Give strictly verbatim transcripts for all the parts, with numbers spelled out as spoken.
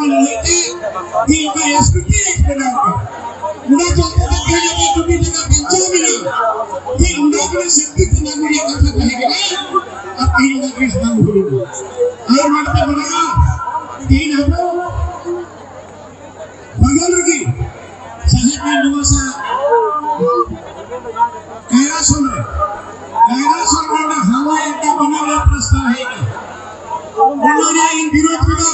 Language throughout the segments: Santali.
ᱞᱟᱹᱭᱛᱮ ᱛᱮᱦᱮᱧ ᱚᱱᱟ ᱮᱥ ᱯᱤ ᱯᱤ ᱮᱠᱴ ᱵᱮᱱᱟᱣ ᱠᱟᱱᱟ᱾ ᱚᱱᱟ ᱪᱚᱞᱛᱮ ᱛᱮ ᱛᱮᱦᱮᱧ ᱟᱵᱚ ᱡᱩᱢᱤ ᱡᱟᱭᱜᱟ ᱵᱟᱧᱪᱟᱣ ᱢᱮᱱᱟᱜᱼᱟ᱾ ᱛᱮᱦᱮᱧ ᱚᱱᱟ ᱠᱚᱨᱮ ᱥᱮᱯᱴᱤ ᱛᱮ ᱧᱟᱢ ᱨᱮᱭᱟᱜ ᱠᱟᱛᱷᱟ ᱛᱟᱦᱮᱸ ᱠᱟᱱᱟ᱾ ᱟᱨ ᱛᱮᱦᱮᱧ ᱚᱱᱟ ᱡᱤᱱᱤᱥ ᱵᱟᱝ ᱦᱩᱭ ᱞᱮᱱᱟ᱾ ᱟᱨ ᱚᱱᱟ ᱛᱮ ᱢᱮᱱᱟᱜᱼᱟ, ᱛᱮᱦᱮᱧ ᱟᱵᱚ ᱵᱟᱜᱟᱱ ᱨᱮᱜᱮ ᱥᱟᱦᱮᱵ ᱨᱮᱱ ᱱᱚᱣᱟ ᱥᱟ-, ᱠᱟᱭᱨᱟ ᱥᱚᱱ ᱨᱮ, ᱠᱟᱭᱨᱟ ᱥᱚᱱ ᱨᱮ ᱚᱱᱟ ᱦᱟᱣᱟᱭ ᱟᱰᱰᱟ ᱵᱮᱱᱟᱣ ᱨᱮᱭᱟᱜ ᱯᱨᱚᱥᱛᱟᱵ ᱦᱮᱡ ᱮᱱᱟ᱾ ᱚᱱᱟ ᱨᱮᱭᱟᱜ ᱤᱧ ᱵᱤᱨᱳᱫ ᱠᱮᱫᱟ᱾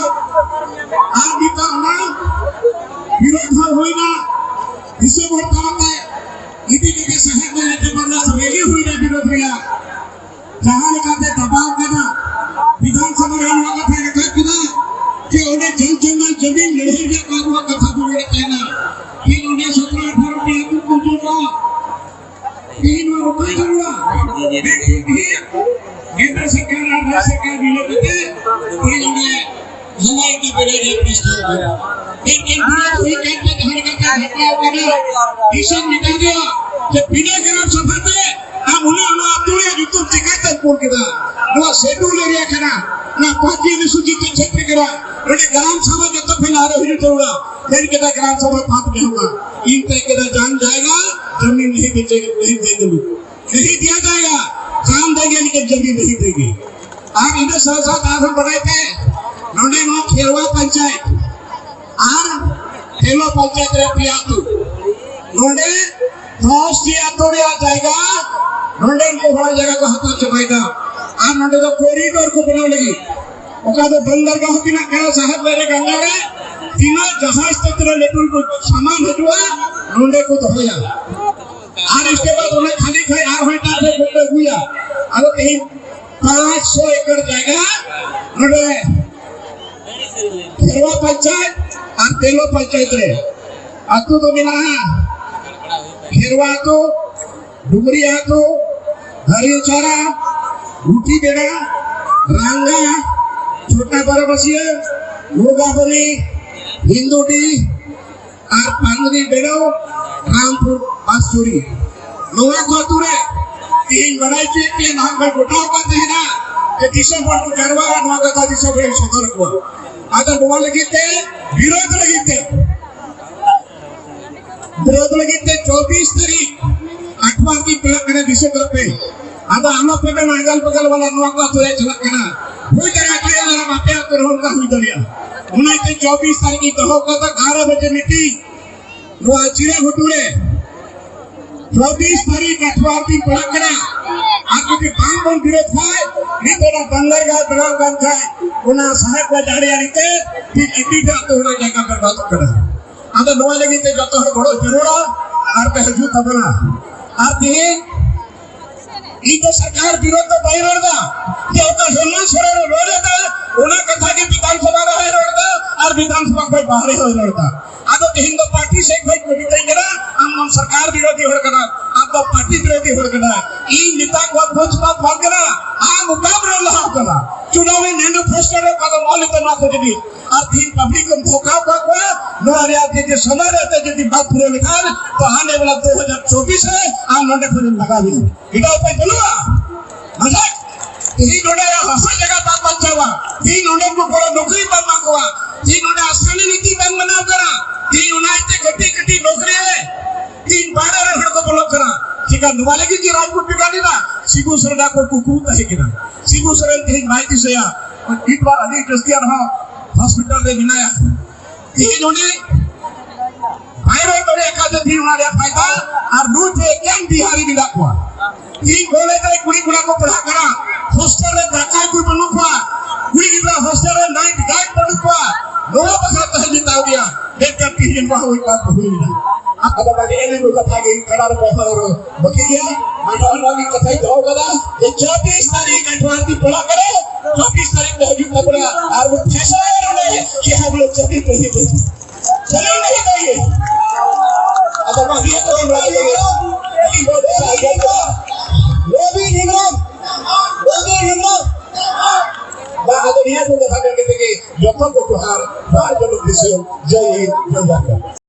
ᱟᱨ ᱱᱤᱛᱚᱜ ᱚᱱᱟ ᱵᱤᱨᱳᱫ ᱦᱚᱸ ᱦᱩᱭᱱᱟ᱾ ᱫᱤᱥᱚᱢ ᱦᱚᱲ ᱛᱟᱞᱟᱛᱮ ᱤᱫᱤ ᱠᱟᱛᱮ ᱥᱟᱦᱮᱵ ᱨᱮ ᱨᱮᱞᱤ ᱦᱩᱭᱱᱟ ᱵᱤᱨᱳᱫ ᱨᱮᱭᱟᱜ᱾ ᱡᱟᱦᱟᱸ ᱞᱮᱠᱟᱛᱮ ᱫᱟᱵᱟᱣ ᱠᱟᱱᱟ, ᱵᱤᱫᱷᱟᱱ ᱥᱚᱵᱷᱟ ᱨᱮ ᱱᱚᱣᱟ ᱠᱟᱛᱷᱟ ᱨᱟᱠᱟᱵ ᱠᱮᱫᱟ ᱡᱮ ᱚᱸᱰᱮ ᱡᱚᱞ ᱡᱚᱝᱜᱚᱞ ᱡᱚᱢᱤᱱ ᱞᱟᱹᱲᱦᱟᱹᱭ ᱨᱮᱭᱟᱜ ᱟᱵᱚᱣᱟᱜ ᱠᱟᱛᱷᱟ ᱫᱚ ᱚᱸᱰᱮ ᱛᱟᱦᱮᱱᱟ᱾ ᱴᱷᱤᱠ ᱚᱸᱰᱮ ᱥᱚᱛᱨᱚ ᱟᱴᱷᱟᱨᱚ ᱴᱤ ᱟᱹᱛᱩ ᱠᱚ ᱡᱚᱲᱟ᱾ ᱛᱮᱦᱮᱧ ᱱᱚᱣᱟ ᱨᱚᱯᱚᱲ ᱡᱟᱹᱨᱩᱲᱟ᱾ ᱢᱮᱱᱠᱷᱟᱱ ᱛᱮᱦᱮᱧ ᱠᱮᱱᱫᱨᱚ ᱥᱚᱨᱠᱟᱨ ᱟᱨ ᱨᱟᱡᱽ ᱥᱚᱨᱠᱟᱨ ᱢᱤᱞᱟᱹᱣ ᱠᱟᱛᱮ ᱛᱮᱦᱮᱧ ᱚᱸᱰᱮ ᱦᱟᱣᱟᱭ ᱟᱰᱰᱟ ᱵᱮᱱᱟᱣ ᱨᱮᱭᱟᱜ ᱯᱨᱚᱥᱛᱟᱵ ᱠᱟᱱᱟ᱾ ᱢᱮᱱᱠᱷᱟᱱ ᱵᱤᱨᱳᱫ ᱦᱩᱭ ᱠᱟᱱᱛᱮ ᱡᱟᱦᱟᱸ ᱞᱮᱠᱟᱛᱮ ᱜᱷᱟᱴᱟᱣ ᱠᱟᱱᱟ, ᱫᱤᱥᱚᱢ ᱢᱮᱛᱟ ᱫᱮᱭᱟ ᱡᱮ ᱵᱤᱱᱟᱹ ᱜᱨᱟᱢ ᱥᱚᱵᱷᱟ ᱛᱮ ᱟᱢ ᱩᱱᱤ ᱚᱱᱟ ᱟᱹᱛᱩ ᱨᱮᱭᱟᱜ ᱧᱩᱛᱩᱢ ᱪᱤᱠᱟᱹᱛᱮᱢ ᱠᱩᱞ ᱠᱮᱫᱟ? ᱱᱚᱣᱟ ᱥᱮᱰᱩᱞ ᱮᱨᱤᱭᱟ ᱠᱟᱱᱟ, ᱱᱚᱣᱟ ᱯᱟᱸᱪ ᱚᱱᱩᱥᱩᱪᱤᱛ ᱪᱷᱮᱛᱨᱚ ᱠᱟᱱᱟ᱾ ᱱᱚᱰᱮ ᱜᱨᱟᱢ ᱥᱚᱵᱷᱟ ᱡᱚᱛᱚ ᱠᱷᱚᱱ ᱞᱟᱦᱟ ᱨᱮ ᱦᱩᱭᱩᱜ ᱡᱟᱹᱨᱩᱲᱟ᱾ ᱢᱮᱱ ᱠᱮᱫᱟ ᱜᱨᱟᱢ ᱥᱚᱵᱷᱟ ᱵᱟᱫ ᱜᱮ ᱦᱩᱭᱩᱜᱼᱟ᱾ ᱤᱧ ᱛᱮ ᱠᱮᱫᱟ ᱡᱟᱱ ᱡᱟᱭᱜᱟ ᱡᱟᱢᱤᱱ ᱱᱟᱦᱤ ᱫᱮ, ᱱᱟᱦᱤ ᱫᱮ ᱫᱩ, ᱱᱟᱦᱤ ᱫᱤᱭᱟ ᱡᱟᱭᱮᱜᱟ, ᱡᱟᱱ ᱫᱮᱜᱮ ᱞᱮᱠᱤᱱ ᱡᱟᱢᱤᱱ ᱱᱟᱦᱤ ᱫᱮᱜᱮ᱾ ᱟᱨ ᱤᱱᱟᱹ ᱥᱟᱶ ᱥᱟᱶ ᱟᱨᱦᱚᱸ ᱵᱟᱰᱟᱭ ᱯᱮ, ᱱᱚᱰᱮ ᱱᱚᱣᱟ ᱠᱷᱮᱨᱣᱟ ᱯᱚᱧᱪᱟᱭᱮᱛ ᱟᱨ ᱛᱮᱞᱚ ᱯᱚᱧᱪᱟᱭᱮᱛ ᱨᱮ ᱯᱮᱭᱟ ᱟᱹᱛᱩ, ᱱᱚᱰᱮ ᱫᱚᱥ ᱴᱤ ᱟᱹᱛᱩ ᱨᱮᱭᱟᱜ ᱡᱟᱭᱜᱟ ᱱᱚᱰᱮᱱ ᱠᱚ ᱦᱚᱲ ᱡᱟᱭᱜᱟ ᱠᱚ ᱦᱟᱛᱟᱣ ᱪᱟᱵᱟᱭᱮᱫᱟ᱾ ᱟᱨ ᱱᱚᱰᱮ ᱫᱚ ᱠᱚᱨᱤᱰᱚᱨ ᱠᱚ ᱵᱮᱱᱟᱣ ᱞᱟᱹᱜᱤᱫ, ᱚᱠᱟ ᱫᱚ ᱵᱚᱱᱫᱚᱨᱜᱟᱦ ᱛᱤᱱᱟᱹᱜ ᱠᱟᱱᱟ ᱥᱟᱦᱮᱵ ᱨᱮ ᱜᱟᱝᱜᱟ ᱨᱮ, ᱛᱤᱱᱟᱹᱜ ᱡᱟᱦᱟᱡᱽ ᱛᱮ ᱛᱤᱱᱟᱹᱜ ᱞᱟᱹᱴᱩ ᱞᱟᱹᱴᱩ ᱥᱟᱢᱟᱱ ᱦᱤᱡᱩᱜᱼᱟ, ᱱᱚᱰᱮ ᱠᱚ ᱫᱚᱦᱚᱭᱟ᱾ ᱟᱨ ᱤᱥᱠᱮ ᱵᱟᱫ ᱚᱱᱟ ᱠᱷᱟᱹᱞᱤ ᱠᱷᱟᱡ ᱟᱨᱦᱚᱸ ᱮᱴᱟᱜ ᱥᱮᱫ ᱠᱷᱚᱱ ᱠᱚ ᱟᱹᱜᱩᱭᱟ᱾ ᱟᱫᱚ ᱛᱮᱦᱮᱧ ᱯᱟᱸᱪ ᱥᱚ ᱮᱠᱚᱨ ᱡᱟᱭᱜᱟ ᱱᱚᱰᱮ ᱠᱷᱮᱨᱣᱟ ᱯᱚᱧᱪᱟᱭᱮᱛ ᱟᱨ ᱛᱮᱞᱚ ᱯᱚᱧᱪᱟᱭᱮᱛ ᱨᱮ ᱟᱹᱛᱩ ᱫᱚ ᱢᱮᱱᱟᱜᱼᱟ᱾ ᱠᱷᱮᱨᱣᱟ ᱟᱹᱛᱩ, ᱰᱩᱢᱨᱤ ᱟᱹᱛᱩ, ᱦᱟᱹᱨᱤᱭᱟᱹᱪᱟᱨᱟ, ᱜᱩᱴᱤ ᱵᱮᱲᱟ, ᱨᱟᱝᱜᱟ, ᱪᱷᱳᱴᱟ ᱵᱟᱨᱚᱵᱟᱥᱤᱭᱟᱹ, ᱢᱩᱨᱜᱟᱵᱚᱱᱤ, ᱦᱤᱱᱫᱩᱰᱤ, ᱟᱨ ᱯᱟᱝᱜᱽᱨᱤ ᱵᱮᱲᱟᱣ, ᱨᱟᱢᱯᱩᱨ ᱵᱟᱥᱛᱩᱨᱤ᱾ ᱱᱚᱣᱟ ᱠᱚ ᱟᱹᱛᱩ ᱨᱮ ᱛᱮᱦᱮᱧ ᱵᱟᱲᱟᱭ ᱦᱚᱪᱚᱭᱮᱫ ᱯᱮᱭᱟ, ᱱᱟᱦᱟᱜ ᱵᱚᱱ ᱜᱚᱴᱟᱣ ᱟᱠᱟᱫ ᱛᱟᱦᱮᱱᱟ᱾ ᱡᱮ ᱫᱤᱥᱚᱢ ᱦᱚᱲ ᱠᱚ ᱡᱟᱨᱣᱟᱜᱼᱟ, ᱱᱚᱣᱟ ᱠᱟᱛᱷᱟ ᱫᱤᱥᱚᱢ ᱦᱚᱲ ᱥᱚᱫᱚᱨ ᱠᱚᱣᱟ᱾ ᱟᱫᱚ ᱱᱚᱣᱟ ᱞᱟᱹᱜᱤᱫ ᱛᱮ, ᱵᱤᱨᱳᱫᱷ ᱞᱟᱹᱜᱤᱫ ᱛᱮ, ᱵᱤᱨᱳᱫᱷ ᱞᱟᱹᱜᱤᱫ ᱛᱮ ᱪᱚᱵᱵᱤᱥ ᱛᱟᱹᱨᱤᱠᱷ ᱟᱴᱷᱣᱟᱨ ᱫᱤᱱ ᱯᱮᱲᱟᱜ ᱠᱟᱱᱟ ᱫᱤᱥᱚᱢ ᱯᱮᱲᱟ ᱯᱮ᱾ ᱟᱫᱚ ᱟᱞᱚ ᱯᱮ ᱢᱮᱱᱟ ᱟᱜᱟᱞ ᱵᱟᱜᱟᱞ ᱵᱟᱞᱟ ᱱᱚᱣᱟ ᱠᱚ ᱟᱛᱳ ᱨᱮ ᱪᱟᱞᱟᱜ ᱠᱟᱱᱟ᱾ ᱦᱩᱭ ᱫᱟᱲᱮᱭᱟᱜᱼᱟ, ᱟᱯᱮ ᱟᱛᱳ ᱨᱮᱦᱚᱸ ᱚᱱᱠᱟ ᱦᱩᱭ ᱫᱟᱲᱮᱭᱟᱜᱼᱟ᱾ ᱚᱱᱟᱛᱮ ᱪᱚᱵᱵᱤᱥ ᱛᱟᱹᱨᱤᱠᱷ ᱤᱧ ᱫᱚᱦᱚ ᱠᱟᱫᱟ, ᱮᱜᱟᱨᱚ ᱵᱟᱡᱮ ᱢᱤᱴᱤᱝ᱾ ᱱᱚᱣᱟ ᱪᱤᱨᱟ ᱜᱷᱩᱴᱩ ᱨᱮ ᱪᱚᱵᱵᱤᱥ ᱛᱟᱹᱨᱤᱠᱷ ᱟᱴᱷᱣᱟᱨ ᱫᱤᱱ ᱯᱟᱲᱟᱜ ᱠᱟᱱᱟ᱾ ᱟᱨ ᱡᱩᱫᱤ ᱵᱟᱝ ᱵᱚᱱ ᱵᱤᱨᱳᱫᱷ ᱠᱷᱟᱡ, ᱱᱤᱛᱚᱜ ᱚᱱᱟ ᱵᱟᱝᱜᱟᱞ ᱜᱟᱲ ᱵᱮᱱᱟᱣ ᱠᱟᱱ ᱠᱷᱟᱡ, ᱚᱱᱟ ᱥᱟᱦᱮᱵᱽ ᱜᱟᱲ ᱟᱲᱮ ᱟᱲᱮ ᱛᱮ ᱴᱷᱤᱠ ᱤᱫᱤ ᱠᱟᱜ ᱛᱮ ᱚᱱᱟ ᱡᱟᱭᱜᱟ ᱵᱮᱨᱵᱟᱫᱚᱜ ᱠᱟᱱᱟ᱾ ᱟᱫᱚ ᱱᱚᱣᱟ ᱞᱟᱹᱜᱤᱫ ᱛᱮ ᱡᱚᱛᱚ ᱦᱚᱲ ᱜᱚᱲᱚ ᱡᱟᱹᱨᱩᱲᱟ ᱟᱨ ᱯᱮ ᱦᱤᱡᱩᱜ ᱛᱟᱵᱚᱱᱟ᱾ ᱟᱨ ᱛᱮᱦᱮᱧ ᱤᱧ ᱫᱚ ᱥᱚᱨᱠᱟᱨ ᱵᱤᱨᱳᱫᱷ ᱫᱚ ᱵᱟᱹᱧ ᱨᱚᱲ ᱮᱫᱟ, ᱡᱮ ᱚᱠᱟ ᱦᱮᱢᱚᱱᱛ ᱥᱚᱨᱮᱱ ᱮ ᱨᱚᱲ ᱮᱫᱟ, ᱚᱱᱟ ᱠᱟᱛᱷᱟ ᱜᱮ ᱵᱤᱫᱷᱟᱱ ᱥᱚᱵᱷᱟ ᱨᱮᱦᱚᱸᱭ ᱨᱚᱲ ᱮᱫᱟ ᱟᱨ ᱵᱤᱫᱷᱟᱱ ᱥᱚᱵᱷᱟ ᱠᱷᱚᱱ ᱵᱟᱦᱨᱮ ᱦᱚᱸᱭ ᱨᱚᱲ ᱮᱫᱟ᱾ ᱟᱫᱚ ᱛᱮᱦᱮᱧ ᱫᱚ ᱯᱟᱨᱴᱤ ᱥᱮᱫ ᱠᱷᱚᱱ ᱠᱚ ᱢᱤᱛᱟᱹᱧ ᱠᱟᱱᱟ, "ᱟᱢ ᱫᱚ ᱥᱚᱨᱠᱟᱨ ᱵᱤᱨᱳᱫᱷᱤ ᱦᱚᱲ ᱠᱟᱱᱟ, ᱟᱢ ᱫᱚ ᱯᱟᱨᱴᱤ ᱵᱤᱨᱳᱫᱷᱤ ᱦᱚᱲ ᱠᱟᱱᱟ᱾" ᱤᱧ ᱢᱮᱛᱟ ᱠᱚᱣᱟ, "ᱯᱚᱠᱷᱯᱟᱛ ᱵᱟᱝ ᱠᱟᱱᱟ, ᱟᱢ ᱚᱠᱟᱢ ᱨᱚᱲ ᱞᱟᱦᱟ ᱠᱟᱱᱟ? ᱪᱩᱱᱟᱣᱤ ᱢᱮᱱᱤᱯᱷᱮᱥᱴᱳ ᱨᱮ ᱚᱠᱟ ᱫᱚ ᱚᱞ ᱞᱮᱫᱟ ᱱᱚᱣᱟ ᱠᱚ ᱡᱤᱱᱤᱥ?" ᱟᱨ ᱛᱮᱦᱮᱧ ᱯᱟᱵᱽᱞᱤᱠ ᱮᱢ ᱫᱷᱳᱠᱟ ᱟᱠᱟᱫ ᱠᱚᱣᱟ, ᱱᱚᱣᱟ ᱨᱮᱭᱟᱜ ᱡᱩᱫᱤ ᱥᱚᱢᱚᱭ ᱨᱮ ᱡᱩᱫᱤ ᱵᱟᱝ ᱯᱩᱨᱟᱹᱣ ᱞᱮᱠᱷᱟᱱ, ᱛᱚ ᱦᱟᱸᱰᱮ ᱵᱮᱞᱟ ᱫᱩ ᱦᱟᱡᱟᱨ ᱪᱚᱵᱵᱤᱥ ᱨᱮ ᱟᱢ ᱱᱚᱰᱮ ᱠᱷᱚᱱᱮᱢ ᱞᱟᱜᱟᱣ ᱮᱭᱟ᱾ ᱮᱴᱟᱜ ᱩᱯᱟᱭ ᱵᱟᱹᱱᱩᱜᱼᱟ᱾ ᱢᱟᱱᱮ, ᱛᱮᱦᱮᱧ ᱱᱚᱰᱮ ᱦᱟᱥᱟ ᱡᱟᱭᱜᱟ ᱵᱟᱢ ᱵᱟᱧᱪᱟᱣᱟ, ᱛᱮᱦᱮᱧ ᱱᱚᱰᱮ ᱠᱚ ᱠᱚᱲᱟ ᱱᱚᱠᱨᱤ ᱵᱟᱢ ᱮᱢᱟ ᱠᱚᱣᱟ, ᱛᱮᱦᱮᱧ ᱱᱚᱰᱮ ᱟᱥᱨᱟᱱᱤ ᱱᱤᱛᱤ ᱵᱟᱝ ᱢᱟᱱᱟᱣ ᱠᱟᱱᱟ, ᱛᱮᱦᱮᱧ ᱚᱱᱟ ᱤᱭᱟᱹᱛᱮ ᱠᱟᱹᱴᱤᱡ ᱠᱟᱹᱴᱤᱡ ᱱᱚᱠᱨᱤ ᱨᱮ ᱛᱮᱦᱮᱧ ᱵᱟᱦᱨᱮ ᱨᱮᱱ ᱦᱚᱲ ᱠᱚ ᱵᱚᱞᱚᱜ ᱠᱟᱱᱟ᱾ ᱪᱮᱠᱟ ᱱᱚᱣᱟ ᱞᱟᱹᱜᱤᱫ ᱜᱮ ᱨᱟᱡᱽ ᱵᱚᱱ ᱴᱮᱠᱟᱣ ᱞᱮᱫᱟ? ᱥᱤᱵᱩ ᱥᱚᱨᱮᱱᱟᱜ ᱠᱚ ᱠᱩᱠᱢᱩ ᱛᱟᱦᱮᱸ ᱠᱟᱱᱟ, ᱥᱤᱵᱩ ᱥᱚᱨᱮᱱ ᱛᱮᱦᱮᱧ ᱵᱟᱭ ᱫᱤᱥᱟᱹᱭᱟ, ᱤᱴ ᱵᱟᱨ ᱟᱹᱰᱤ ᱡᱟᱹᱥᱛᱤ ᱟᱨᱦᱚᱸ ᱦᱚᱥᱯᱤᱴᱟᱞ ᱨᱮ ᱢᱮᱱᱟᱭᱟ᱾ ᱛᱮᱦᱮᱧ ᱩᱱᱤ ᱵᱟᱭ ᱨᱚᱲ ᱫᱟᱲᱮᱭᱟᱜ ᱠᱟᱱ ᱛᱮ ᱛᱮᱦᱮᱧ ᱚᱱᱟ ᱨᱮᱭᱟᱜ ᱯᱷᱟᱭᱫᱟ᱾ ᱟᱨ ᱱᱩᱭ ᱴᱷᱮᱱ ᱮᱠᱮᱱ ᱵᱤᱦᱟᱨᱤ ᱢᱮᱱᱟᱜ ᱠᱚᱣᱟ᱾ ᱛᱮᱦᱮᱧ ᱠᱚᱞᱮᱡᱽ ᱨᱮ ᱠᱩᱲᱤ ᱠᱚᱲᱟ ᱠᱚ ᱯᱟᱲᱦᱟᱜ ᱠᱟᱱᱟ, ᱦᱳᱥᱴᱮᱞ ᱨᱮ ᱫᱟᱠᱟ ᱠᱚ ᱵᱟᱹᱱᱩᱜ ᱠᱚᱣᱟ, ᱠᱩᱲᱤ ᱜᱤᱫᱽᱨᱟᱹ ᱦᱳᱥᱴᱮᱞ ᱨᱮ ᱱᱟᱭᱤᱴ ᱜᱟᱨᱰ ᱵᱟᱹᱱᱩᱜ ᱠᱚᱣᱟ᱾ ᱱᱚᱣᱟ ᱵᱟᱠᱷᱨᱟ ᱛᱮᱦᱮᱧ ᱢᱮᱛᱟ ᱫᱮᱭᱟ, ᱢᱮᱱᱠᱷᱟᱱ ᱛᱮᱦᱮᱧ ᱱᱚᱣᱟ ᱦᱩᱭ ᱵᱟᱝ ᱦᱩᱭ ᱞᱮᱱᱟ᱾ ᱟᱫᱚ ᱵᱟᱝ ᱮᱱᱮ ᱠᱚ ᱠᱟᱛᱷᱟ ᱜᱮ ᱠᱟᱱᱟ ᱨᱮ ᱯᱟᱲᱦᱟᱣ ᱨᱮ ᱵᱟᱹᱠᱤ ᱜᱮᱭᱟ᱾ ᱟᱨ ᱱᱚᱣᱟ ᱱᱚᱣᱟ ᱜᱮ ᱠᱟᱛᱷᱟᱧ ᱫᱚᱦᱚ ᱠᱟᱫᱟ ᱡᱮ ᱪᱚᱵᱵᱤᱥ ᱛᱟᱹᱨᱤᱠᱷ ᱟᱴᱷᱣᱟᱨ ᱫᱤᱱ ᱯᱟᱲᱟᱜ ᱠᱟᱱᱟ, ᱪᱚᱵᱵᱤᱥ ᱛᱟᱹᱨᱤᱠᱷ ᱨᱮ ᱦᱤᱡᱩᱜ ᱛᱟᱵᱚᱱᱟ ᱟᱨ ᱵᱚᱱ ᱯᱷᱮᱥᱚᱱ ᱨᱮ ᱠᱤ ᱦᱟᱢ ᱞᱳᱜ ᱪᱚᱵᱵᱤᱥ ᱛᱟᱹᱨᱤᱠᱷ ᱨᱮ ᱪᱚᱞᱚ ᱱᱤᱭᱟᱹ ᱛᱮᱜᱮ᱾ ᱟᱫᱚ ᱢᱟ ᱱᱤᱭᱟᱹ ᱛᱮᱜᱮ ᱱᱚᱣᱟ ᱛᱮᱜᱮ᱾ ᱟᱹᱰᱤ ᱢᱚᱡᱽ ᱥᱟᱭ ᱜᱮ᱾ ᱨᱚᱵᱤ ᱦᱮᱢᱵᱨᱚᱢ, ᱨᱚᱵᱤ ᱦᱮᱢᱵᱨᱚᱢ᱾ ᱢᱟ ᱟᱫᱚ ᱱᱤᱭᱟᱹ ᱠᱚ ᱠᱟᱛᱷᱟ ᱢᱮᱱ ᱠᱟᱛᱮ ᱜᱮ ᱡᱚᱛᱚ ᱠᱚ ᱡᱚᱦᱟᱨ, ᱡᱚᱦᱟᱨ ᱡᱚᱱᱚᱢ ᱫᱤᱥᱚᱢ, ᱡᱚᱭ ᱦᱤᱱᱫ, ᱡᱚᱭ ᱵᱟᱝᱞᱟ᱾